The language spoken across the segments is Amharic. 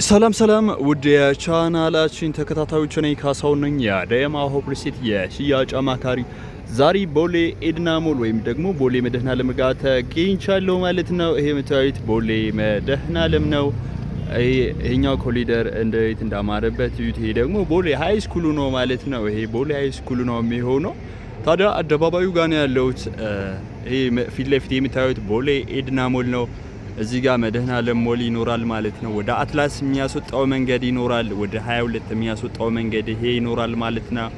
ሰላም ሰላም ውድ የቻናላችን ተከታታዮች፣ እኔ ካሳሁን ነኝ የደማ ሆፕ ሪል ስቴት የሽያጭ አማካሪ። ዛሬ ቦሌ ኤድና ሞል ወይም ደግሞ ቦሌ መድኃኔዓለም ጋር ተገኝቻለሁ ማለት ነው። ይሄ የምታዩት ቦሌ መድኃኔዓለም ነው። ይሄኛው ኮሪደር እንዴት እንዳማረበት እዩት። ይሄ ደግሞ ቦሌ high school ኡ ነው ማለት ነው። ይሄ ቦሌ high school ኡ ነው የሚሆነው። ታዲያ አደባባዩ ጋር ነው ያለሁት። ይሄ ፊት ለፊት የምታዩት ቦሌ ኤድና ሞል ነው። እዚህ ጋር መድኃኔዓለም ሞል ይኖራል ማለት ነው። ወደ አትላስ የሚያስወጣው መንገድ ይኖራል። ወደ 22 የሚያስወጣው መንገድ ይሄ ይኖራል ማለት ነው።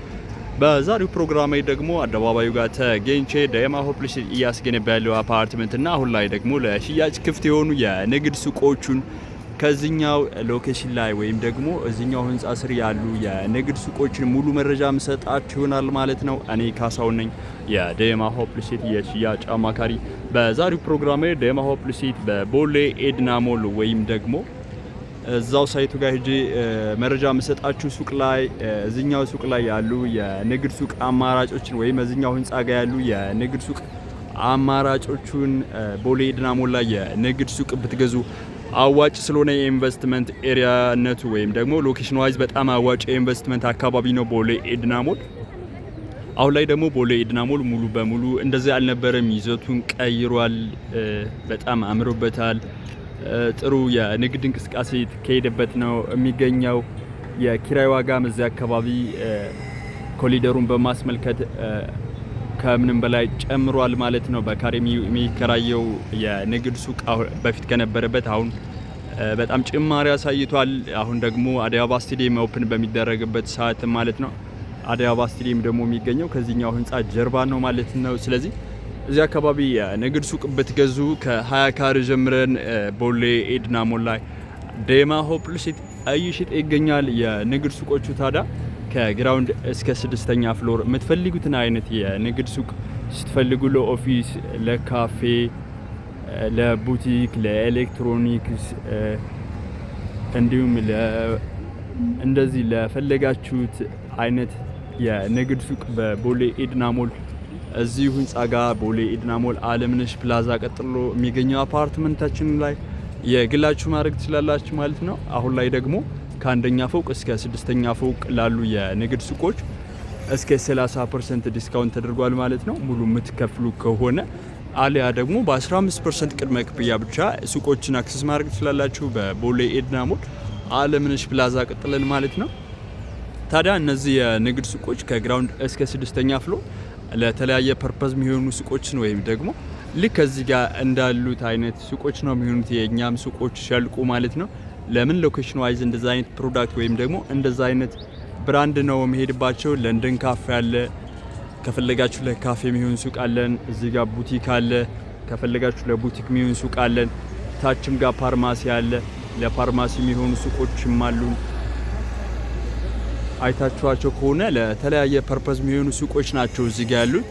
በዛሬው ፕሮግራሜ ደግሞ አደባባዩ ጋር ተገኝቼ ደማ ሆፕ ሪል ስቴት እያስገነባ ያለው አፓርትመንት እና አሁን ላይ ደግሞ ለሽያጭ ክፍት የሆኑ የንግድ ሱቆቹን ከዚህኛው location ላይ ወይም ደግሞ እዚኛው ህንፃ ስር ያሉ የንግድ ሱቆችን ሙሉ መረጃ ምሰጣችሁ ይሆናል ማለት ነው። እኔ ካሳሁን ነኝ የደማ ሆፕ ሪል ስቴት የሽያጭ አማካሪ። በዛሬው ፕሮግራሜ ደማ ሆፕ ሪል ስቴት በቦሌ ኤድና ሞል ወይም ደግሞ እዛው site ኡ ጋር ሄጄ መረጃ የምሰጣችሁ ሱቅ ላይ፣ እዚኛው ሱቅ ላይ ያሉ የንግድ ሱቅ አማራጮችን ወይም እዚኛው ህንፃ ጋር ያሉ የንግድ ሱቅ አማራጮቹን፣ ቦሌ ኤድና ሞል ላይ የንግድ ሱቅ ብትገዙ አዋጭ ስለሆነ የኢንቨስትመንት area ነቱ ወይም ደግሞ location wise በጣም አዋጭ የኢንቨስትመንት አካባቢ ነው ቦሌ ኤድና ሞል። አሁን ላይ ደግሞ ቦሌ ኤድና ሞል ሙሉ በሙሉ እንደዚህ አልነበረም፣ ይዘቱን ቀይሯል። በጣም አምሮበታል። ጥሩ የንግድ እንቅስቃሴ የተካሄደበት ነው የሚገኘው። የኪራይ ዋጋም እዚያ አካባቢ ኮሪደሩን በማስመልከት ከምንም በላይ ጨምሯል ማለት ነው። በካሬ የሚከራየው የንግድ ሱቅ በፊት ከነበረበት አሁን በጣም ጭማሪ አሳይቷል። አሁን ደግሞ አዲስ አበባ ስቴዲየም open በሚደረግበት ሰዓት ማለት ነው። አዲስ አበባ ስቴዲየም ደግሞ የሚገኘው ከዚህኛው ህንፃ ጀርባ ነው ማለት ነው። ስለዚህ እዚህ አካባቢ የንግድ ሱቅ ብትገዙ ከ20 ካሬ ጀምረን ቦሌ ኤድና ሞል ላይ ዴማ ሆፕ ሪል ስቴት እየሸጠ ይገኛል። የንግድ ሱቆቹ ታዲያ ከ ground እስከ ስድስተኛ floor የምትፈልጉትን አይነት የንግድ ሱቅ ስትፈልጉ ለ office፣ ለካፌ፣ ለቡቲክ፣ ለኤሌክትሮኒክስ እንዲሁም እንደዚህ ለፈለጋችሁት አይነት የንግድ ሱቅ በቦሌ ኤድና ሞል እዚሁ ህንፃ ጋር፣ ቦሌ ኤድና ሞል አለምነሽ ፕላዛ ቀጥሎ የሚገኘው አፓርትመንታችን ላይ የግላችሁ ማድረግ ትችላላችሁ ማለት ነው። አሁን ላይ ደግሞ ከአንደኛ ፎቅ እስከ ስድስተኛ ፎቅ ላሉ የንግድ ሱቆች እስከ 30% discount ተደርጓል ማለት ነው። ሙሉ የምትከፍሉ ከሆነ አሊያ ደግሞ በ15% ቅድመ ክፍያ ብቻ ሱቆችን access ማድረግ ትችላላችሁ በቦሌ ኤድና ሞል አለምነሽ ፕላዛ ቀጥለን ማለት ነው። ታዲያ እነዚህ የንግድ ሱቆች ከ ground እስከ ስድስተኛ floor ለተለያየ purpose የሚሆኑ ሱቆችን ወይም ደግሞ ልክ ከዚህ ጋር እንዳሉት አይነት ሱቆች ነው የሚሆኑት የእኛም ሱቆች ሲያልቁ ማለት ነው። ለምን location wise እንደዛ አይነት product ወይም ደግሞ እንደዛ አይነት brand ነው የሚሄድባቸው። ለንደን ካፌ አለ፣ ከፈለጋችሁ ለካፌ የሚሆን ሱቅ አለን። እዚህ ጋር ቡቲክ አለ፣ ከፈለጋችሁ ለቡቲክ የሚሆን ሱቅ አለን። ታችም ጋር ፋርማሲ አለ፣ ለፋርማሲ የሚሆኑ ሱቆችም አሉ። አይታችኋቸው ከሆነ ለተለያየ purpose የሚሆኑ ሱቆች ናቸው እዚህ ጋር ያሉት።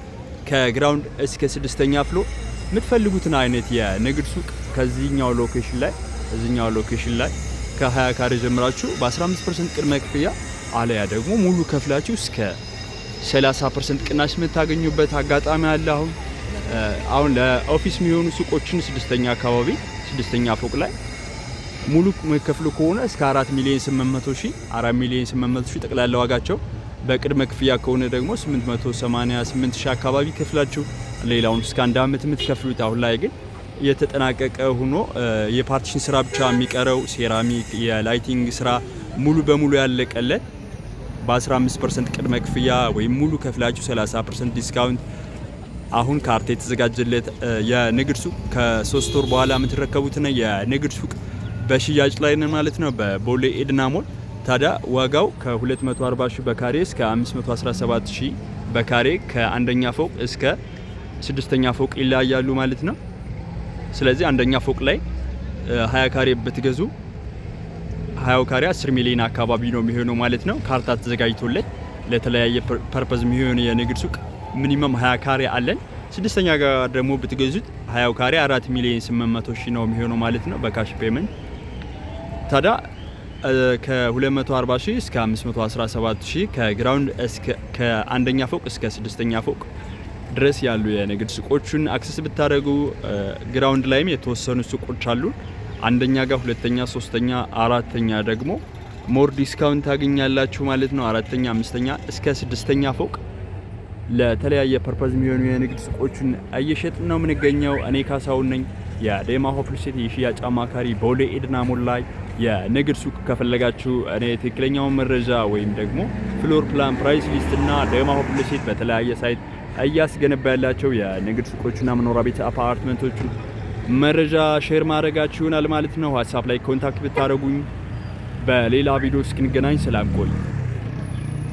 ከ ground እስከ ስድስተኛ floor የምትፈልጉትን አይነት የንግድ ሱቅ ከዚህኛው location ላይ፣ እዚህኛው location ላይ ከ20 ካሬ ጀምራችሁ በ15% ቅድመ ክፍያ አለያ ደግሞ ሙሉ ከፍላችሁ እስከ 30% ቅናሽ የምታገኙበት አጋጣሚ አለ። አሁን ለ office የሚሆኑ ሱቆችን ስድስተኛ አካባቢ፣ ስድስተኛ ፎቅ ላይ ሙሉ የምትከፍሉ ከሆነ እስከ 4 ሚሊዮን 800 ሺህ፣ 4 ሚሊዮን 800 ሺህ ጠቅላላ ዋጋቸው፣ በቅድመ ክፍያ ከሆነ ደግሞ 888 ሺህ አካባቢ ከፍላችሁ ሌላውን እስከ አንድ አመት የምትከፍሉት። አሁን ላይ ግን የተጠናቀቀ ሆኖ የ partition ስራ ብቻ የሚቀረው፣ ሴራሚክ፣ የ lighting ስራ ሙሉ በሙሉ ያለቀለት በ15% ቅድመ ክፍያ ወይም ሙሉ ከፍላችሁ 30% discount አሁን ካርታ የተዘጋጀለት የንግድ ሱቅ፣ ከ3 ወር በኋላ የምትረከቡትን የንግድ ሱቅ በሽያጭ ላይ ነን ማለት ነው በቦሌ ኤድና ሞል። ታዲያ ዋጋው ከ240 ሺህ በካሬ እስከ 517 ሺህ በካሬ ከአንደኛ ፎቅ እስከ ስድስተኛ ፎቅ ይለያያሉ ማለት ነው። ስለዚህ አንደኛ ፎቅ ላይ 20 ካሬ ብትገዙ 20 ካሬ 10 ሚሊዮን አካባቢ ነው የሚሆነው ማለት ነው። ካርታ ተዘጋጅቶለት ለተለያየ purpose የሚሆን የንግድ ሱቅ minimum 20 ካሬ አለን። ስድስተኛ ጋር ደግሞ ብትገዙት 20 ካሬ 4 ሚሊዮን 800 ሺህ ነው የሚሆነው ማለት ነው በ cash payment። ታዲያ ከ240 ሺህ እስከ 517 ሺህ ከ ground እስከ ከአንደኛ ፎቅ እስከ ስድስተኛ ፎቅ ድረስ ያሉ የንግድ ሱቆችን access ብታደርጉ፣ ground ላይም የተወሰኑ ሱቆች አሉ። አንደኛ ጋር፣ ሁለተኛ፣ ሶስተኛ፣ አራተኛ ደግሞ more discount ታገኛላችሁ ማለት ነው። አራተኛ፣ አምስተኛ እስከ ስድስተኛ ፎቅ ለተለያየ purpose የሚሆኑ የንግድ ሱቆችን እየሸጥን ነው የምንገኘው። እኔ ካሳሁን ነኝ፣ የዴማ ሆፕ ሪል ስቴት የሽያጭ አማካሪ። ቦሌ ኤድና ሞል ላይ የንግድ ሱቅ ከፈለጋችሁ እኔ ትክክለኛውን መረጃ ወይም ደግሞ floor plan፣ price list እና ዴማ ሆፕ ሪል ስቴት በተለያየ site እያስገነባ ያላቸው የንግድ ሱቆችና መኖሪያ ቤት አፓርትመንቶቹ መረጃ share ማድረጋችሁ ይሆናል ማለት ነው። WhatsApp ላይ contact ብታደርጉኝ። በሌላ ቪዲዮ እስክንገናኝ ሰላም ቆዩ።